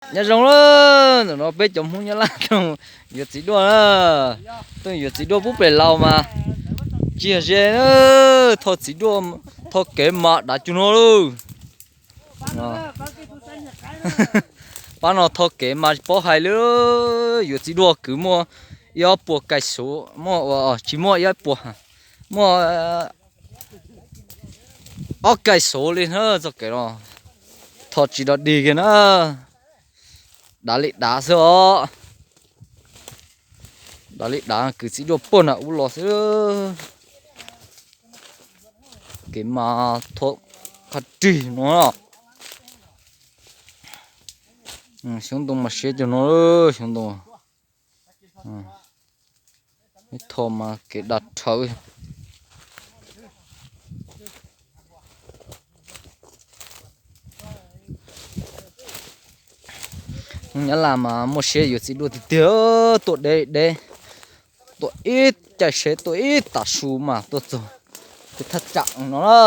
Nyob zoo lawm, ntawm no peb cov Hmoob Nyab Laj tuaj yuav txiv duaj na. Tuaj yuav txiv duaj pub pem laus mas tsis yog ze na, tho txiv duaj, tho kev mas dav cuag no lauj. Pab no tho kev mas tsis paub hais li, yuav txiv duaj kwv muaj ib ob puas kais xuv, muaj, tsis muaj ib ob puas, muaj ob kais xuv li na txoj kev no. Tho tsis dog dig kiag na, dav li dav xwb os. Dav li dav, kwv txiv duaj puag nram ub los xwb. Kev mas tho qhov rig no. Xyoob ntoo mas siab cuag no, xyoob ntoo. Ib tho mas kev dav rhawv. Hmoob Nyab Laj mas muaj siab yuav txiv duaj tiag tiag, tuaj deb deb, tuaj ib caij sev tuaj ib tav su mas tuaj txog pem thaj tsam no na.